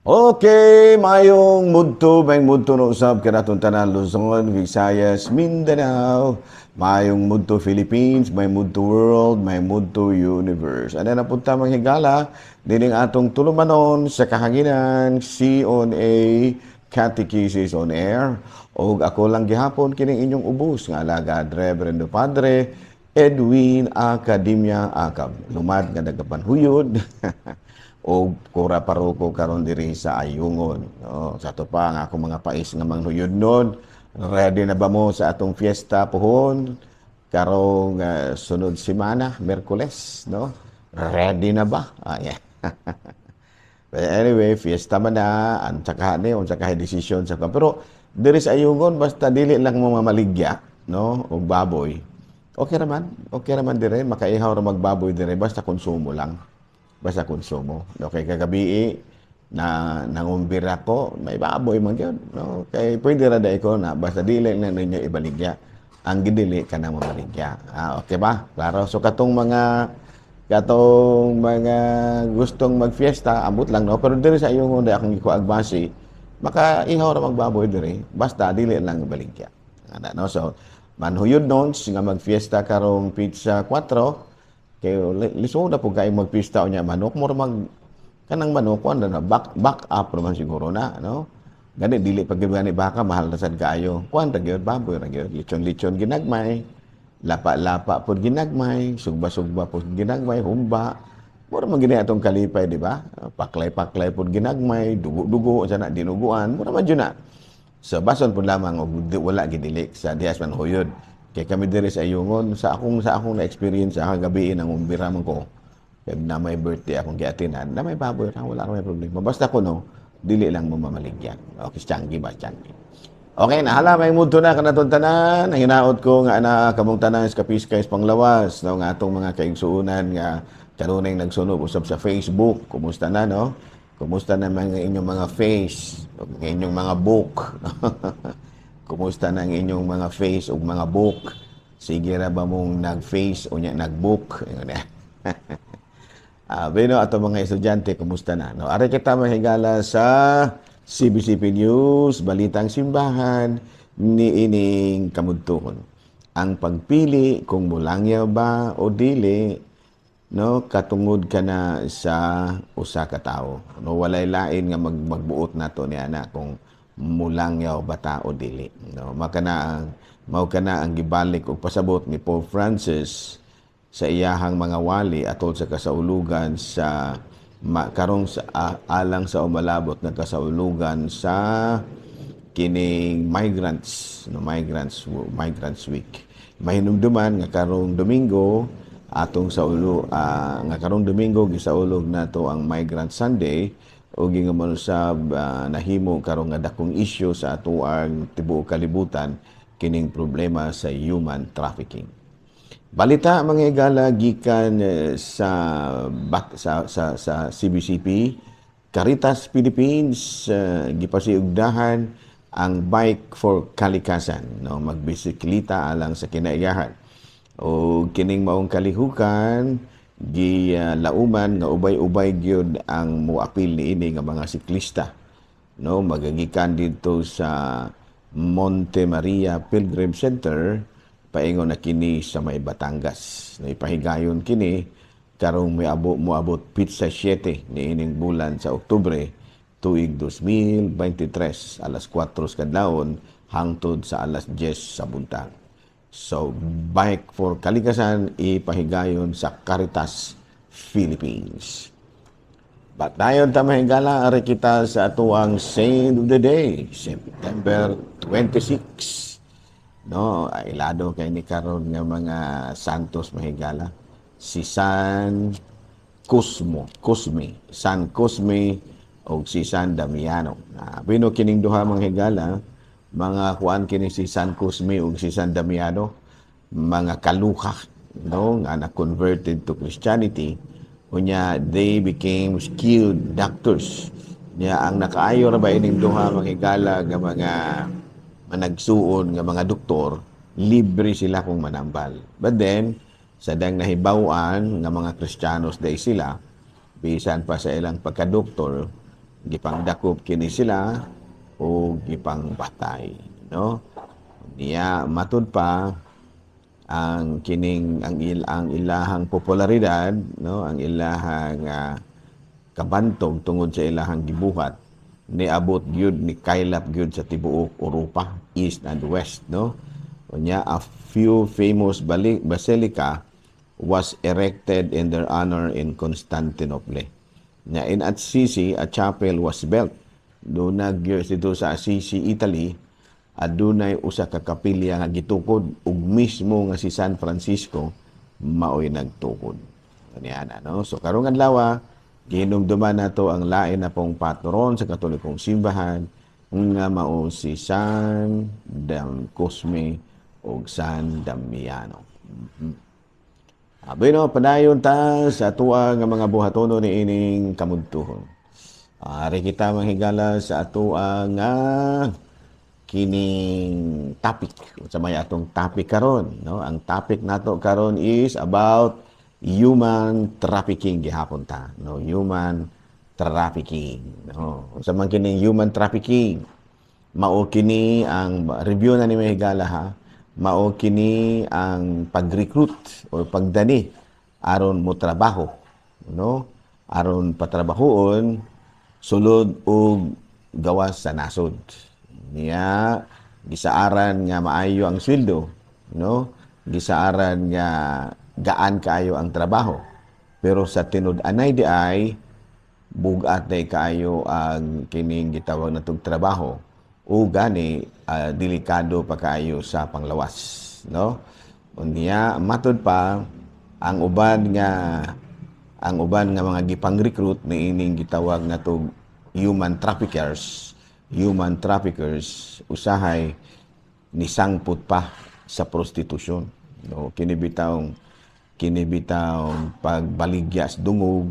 Okay, mayong mudto, mayong mudto no usab kanatong tanan, Luzon, Visayas, Mindanao, mayong mudto Philippines, may mudto world, may mudto universe. Ano na punta, mga higala, dining atong tulumanon sa kahanginan, C on A, Catechesis on Air. Og ako lang gihapon kining inyong ubos nga alagad, Reverendo Padre Edwin Academia Acab. Lumad nga nagapanhuyod o kura paroko karon diri sa Ayungon. No, sa ato pa ang akong mga pais nga manghuyod nun. Ready na ba mo sa atong fiesta pohon? Karong sunod semana, Merkules, no? Ready na ba? Ah, yeah. But anyway, fiesta man na, ang tsaka ni, ang tsaka desisyon sa. Pero diri sa Ayungon, basta dili lang mo mamaligya, no? Og baboy. Okay raman, okay raman dire, makaihaw ra magbaboy dire basta konsumo lang, basta konsumo. Okay, kagabi na nangumbir ako, may baboy man gyud, no? Kay pwede ra dai ko na basta dili lang ninyo ibaligya. Ang gidili ka na mamaligya. Ah, okay ba? Klaro. So katong mga gustong magfiesta, ambot lang, no? Pero diri sa iyong una akong gikuag base, maka ihaw ra magbaboy diri, basta dili lang ibaligya. Ana, no? So manhuyod nons nga magfiesta karong petsa 4, kay lisod na pud kayo magpista unya manok mo mag kanang manok kuan na back up naman siguro na, no? Gani dili pag gani baka, mahal na sad kaayo. Kuan ra gyud, baboy ra gyud, lechon-lechon ginagmay, lapa-lapa pud ginagmay, sugba-sugba pud ginagmay, humba. Mura man gini atong kalipay, di ba? Paklay-paklay pud ginagmay, dugo-dugo sa na dinuguan, mura man jud na. So bason pud lamang og wala gidili sa dihas manhuyod. Kay kami diri sa Ayungon, sa akong na-experience sa kagabi nang umbira man ko. Kay na may birthday akong giatinan, na may baboy ra, wala may problema. Basta ko, no, dili lang mo mamaligyan. Okay, tiyanggi ba, tiyanggi. Okay, nahala may mudto na kanatong tanan. Ang hinaot ko nga ana kamong tanan sa kapiskay sa panglawas, no, nga atong mga kaigsuonan nga kanunay nagsunob usab sa Facebook. Kumusta na, no? Kumusta na mga inyong mga face, ug mga inyong mga book? Kumusta na ang inyong mga face ug mga book? Sige ra ba mong nag-face o nya nag-book? Ingon na. Ah, bino ato mga estudyante, kumusta na? No, ari kita, mahigala, sa CBCP News, Balitang Simbahan ni ining kamudtuhon. Ang pagpili kung mulangyaw ba o dili, no, katungod ka na sa usa ka tawo. No, walay lain nga magbuot nato ni ana kung mulangyaw ba ta o dili. No, makana ang mao kana ang gibalik og pasabot ni Pope Francis sa iyahang mga wali atol sa kasaulugan sa karong sa alang sa umalabot na kasaulugan sa kining migrants, no, migrants migrants Week. Mahinumduman nga karong Domingo atong sa ulo nga karong Domingo gisaulog nato ang Migrant Sunday ug gingaman usab nahimo karong nga dakong issue sa atoang tibuok kalibutan kining problema sa human trafficking. Balita, mga higala, gikan sa bat, sa CBCP, Caritas Philippines gipasiugdahan ang Bike for Kalikasan, no, magbisikleta alang sa kinaiyahan. O kining maong kalihukan gi lauman nga ubay-ubay gyud ang moapil niini nga mga siklista, no, magagikan didto sa Monte Maria Pilgrim Center paingon na kini sa may Batangas. Naipahigayon kini karong may abo moabot petsa 7 niining bulan sa Oktubre tuig 2023, alas 4 sa kadlawon hangtod sa alas 10 sa buntag. So, Bike for Kalikasan ipahigayon sa Caritas Philippines. Batayon ta, mahigala, ari kita sa atuang Saint of the Day, September 26. No, ilado kay ni karon nga mga santos, mahigala. Si San Cosmo, Cosme, San Cosme o si San Damiano. Na bino kining duha, mga higala, mga kuan kini si San Cosme ug si San Damiano, mga kaluka, no, nga na converted to Christianity. Unya they became skilled doctors. Nya ang nakaayo ra ba ining duha, mga higala, nga mga managsuon nga mga doktor, libre sila kung manambal. But then, sa dang nahibaw-an nga mga Kristiyanos day sila, bisan pa sa ilang pagkadoktor, Gipangdakop kini sila o gipangbatay, no? Niya matud pa ang kining ang ilahang popularidad, no, ang ilahang kabantog tungod sa ilahang gibuhat niabot gyud, ni kaylap gyud sa tibuok Europa, East and West, no? Unya a few famous basilica was erected in their honor in Constantinople. Nya in Assisi, a chapel was built. Duna gyud dito sa Assisi, Italy, adunay usa ka kapilya nga gitukod ug mismo nga si San Francisco maoy nagtukod. Niya ano. So karong adlaw, gihinumduman nato ang lain na pong patron sa Katolikong simbahan nga mao si San Dam Cosme ug San Damiano. Bueno, padayon ta sa atuwa nga mga buhatono ni ining kamudtuhon. Ari kita, mga higala, sa atuwa nga kining topic. Unsa may atong topic karon, no? Ang topic nato karon is about human trafficking gihapon ta, no? Human trafficking, no? Unsa man kining human trafficking? Mao kini ang review na ni mga higala ha. Mao kini ang pag-recruit o pagdani aron mo trabaho, no? Aron patrabahoon sulod og gawas sa nasod. Niya gisaaran nga maayo ang sweldo, no? Gisaaran nga gaan kaayo ang trabaho. Pero sa tinud-anay di ay bugat day kaayo ang kining gitawag natong trabaho o gani delikado pa kaayo sa panglawas, no? Unya matud pa ang uban nga mga gipang-recruit ni ining gitawag natong human traffickers usahay nisangpot pa sa prostitusyon, no? Kini bitawng pagbaligya sa dungog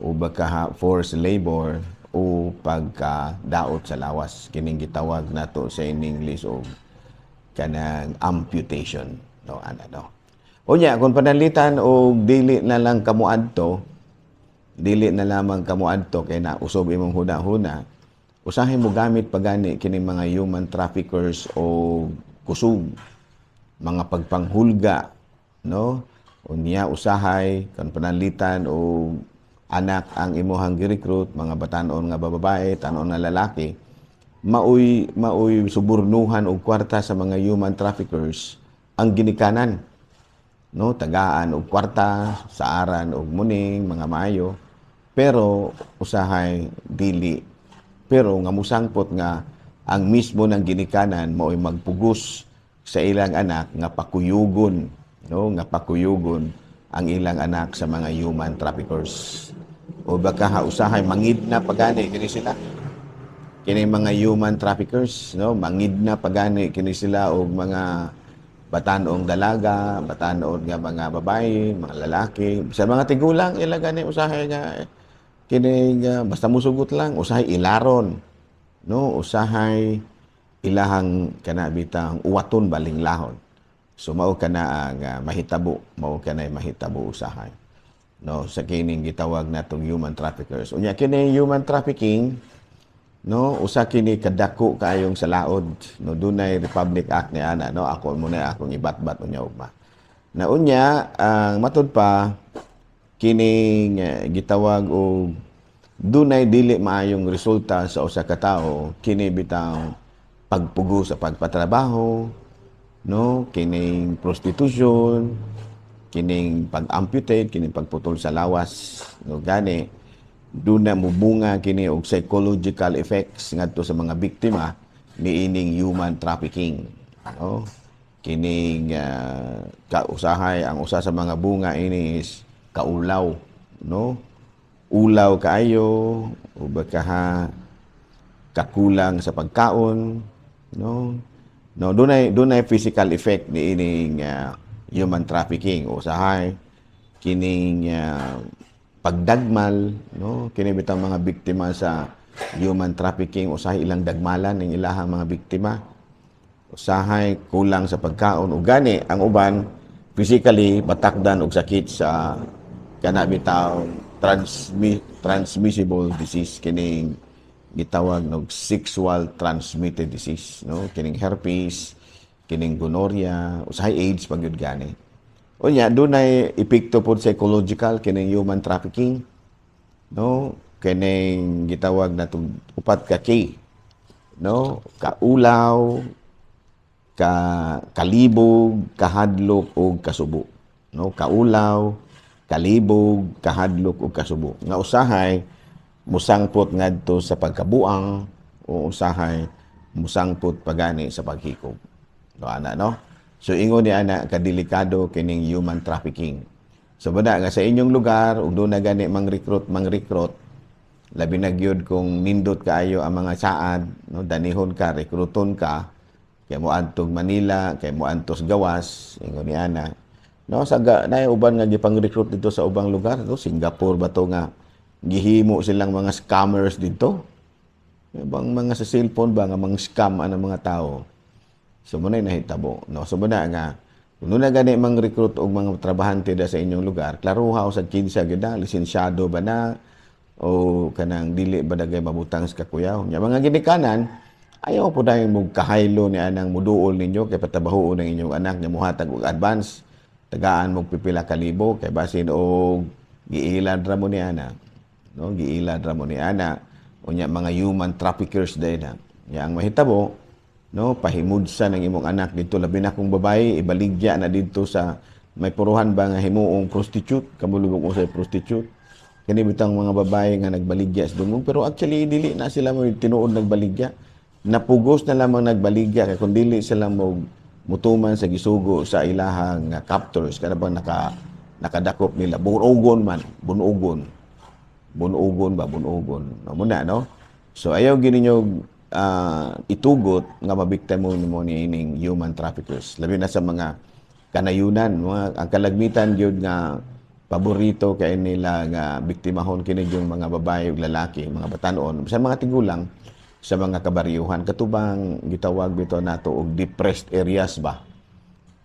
o baka forced labor o pagkadaot sa lawas, kining gitawag nato sa in English og kanang amputation, no? Ana, no? Unya kung pananglitan og dili na lang kamo adto, dili na lamang kamo adto kay na usob imong huna-huna, usahay mo gamit pagani kining mga human traffickers o kusog, mga pagpanghulga, no? Unya usahay kan pananglitan o anak ang imuhang gi-recruit, mga batanon nga babae, tanon nga lalaki, maoy maoy suburnuhan og kwarta sa mga human traffickers ang ginikanan, no? Tagaan og kwarta, saaran og muning mga maayo, pero usahay dili, pero nga musangpot nga ang mismo ng ginikanan maoy magpugos sa ilang anak nga pakuyugon, no, nga pakuyugon ang ilang anak sa mga human traffickers. O baka ha, usahay mangidna pagani kini sila, kini mga human traffickers, no? Mangidna pagani kini sila og mga batan-ong dalaga, batan-on nga mga babae, mga lalaki, sa mga tigulang ila gani. Usahay nga kini nga basta musugot lang, usahay ilaron, no? Usahay ilahang kana bitang uwaton baling lahon. So mao kana ang mahitabo, mao kana mahitabo usahay, no, sa kining gitawag natong human traffickers. Unya kini human trafficking, no, usa kini kadako kaayong salaod, no? Dunay Republic Act ni ana, no? Ako muna akong ibatbat unya ugma na. Unya ang matud pa kining gitawag og dunay dili maayong resulta sa usa ka tawo kini bitaw pagpugo sa pagpatrabaho, no, kining prostitution, kining pag-amputate, kining pagputol sa lawas, no? Gani duna mubunga kini og psychological effects ngadto sa mga biktima niining human trafficking, no? Kining kausahay ang usa sa mga bunga ini is kaulaw, no? Ulaw kaayo o baka ha, kakulang sa pagkaon, no? Dunay physical effect niining human trafficking. Usahay kining pagdagmal, no? Kini bitang mga biktima sa human trafficking, usahay ilang dagmalan ning ilahang mga biktima. Usahay kulang sa pagkaon ug gani ang uban physically matakdan og sakit sa kana bitaw transmissible disease kining gitawag nog sexual transmitted disease, no? Kining herpes, kining gonorrhea, usahay AIDS pag yun gani. Unya, dunay epekto pod psychological kining human trafficking, no? Kining gitawag na upat ka K, no? Kaulaw, ka kalibog, kahadlok ug kasubo, no? Kaulaw, kalibog, kahadlok ug kasubo. Nga usahay musangpot ngadto sa pagkabuang o usahay musangpot pagani sa paghikog. No, ana, no? So ingon ni ana kadelikado kining human trafficking. So bada nga sa inyong lugar ug doon na gani mang-recruit, labi na gyud kung nindot kaayo ang mga saad, no, danihon ka, rekruton ka kay mo adtog Manila, kay mo antos gawas, ingon ni ana. No, sa na uban nga gipang-recruit dito sa ubang lugar, no, Singapore ba to nga gihimo silang mga scammers dito. Ibang mga sa cellphone ba nga mga scam ang mga tao. So mo na nahitabo, no? So mo na nga kung na gani mang recruit og mga trabahante da sa inyong lugar, klaruha usab kinsa gyud na, lisensyado ba na o kanang dili ba dagay mabutang sa kakuyaw. Nya mga ginikanan, ayaw po dahil mo kahaylo ni anang muduol ninyo kay patabahuon ng inyong anak nya muhatag og advance, tagaan mo pipila ka libo kay basin og giilad ra mo ni ana, no? Giilad ra mo ni ana. Unya mga human traffickers dahil na. Nya ang mahitabo, no, pahimudsa ng imong anak dito, labi na kung babae, ibaligya na dito sa may puruhan ba nga himuong prostitute, kamulubog mo sa prostitute. Kani bitang mga babae nga nagbaligya sa dungog, pero actually dili na sila mo tinuod nagbaligya. Napugos na lamang nagbaligya kay kung dili sila mo mutuman sa gisugo sa ilahang nga captors, kada bang nakadakop nila, bunugon man, bunugon. Bunugon ba, bunugon. No, muna, no? So ayaw gini ninyo itugot nga mabiktima mo ni ining human traffickers. Labi na sa mga kanayunan, mga ang kalagmitan gyud nga paborito kay nila nga biktimahon kini yung mga babae ug lalaki, mga batanon, sa mga tigulang, sa mga kabaryuhan, katubang gitawag bitaw nato og depressed areas ba.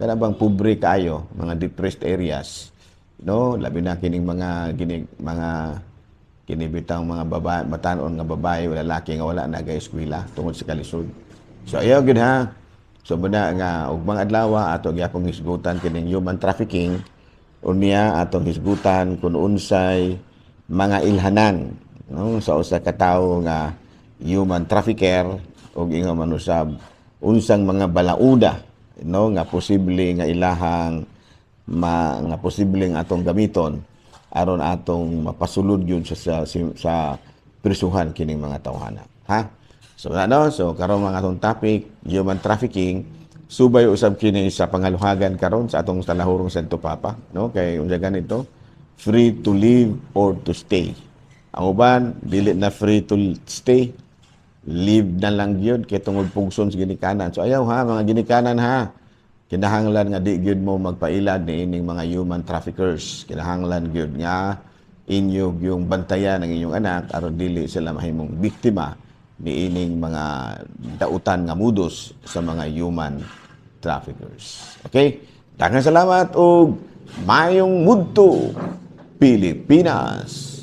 Kana bang pobre kaayo, mga depressed areas, no? Labi na kining mga gini, mga kini bitang mga babae, batanon nga babae o lalaki nga wala na eskwela tungod sa kalisod. So ayaw gyud ha. So muna nga ug mga adlaw ato gyapong hisgutan kining human trafficking, unya atong hisgutan kun unsay mga ilhanan, no, sa usa ka tawo nga human trafficker ug ingon man usab unsang mga balauda, no, nga posible nga ilahang ma, nga posibleng atong gamiton aron atong mapasulod yun sa prisuhan kining mga tawhana, ha. So ano, so karon mga atong topic, human trafficking, subay usab kini sa pangaluhagan karon sa atong talahurong Santo Papa, no? Kay unsa ganito, free to live or to stay. Ang uban dili na free to stay, leave na lang gyud kay tungod pugson sa ginikanan. So ayaw ha, mga ginikanan ha, kinahanglan nga di gyud mo magpailad ni ining mga human traffickers. Kinahanglan gyud nga inyo yung bantayan ang inyong anak aron dili sila mahimong biktima ni ining mga dautan nga modus sa mga human traffickers. Okay? Daghang salamat og mayong mudto, Pilipinas.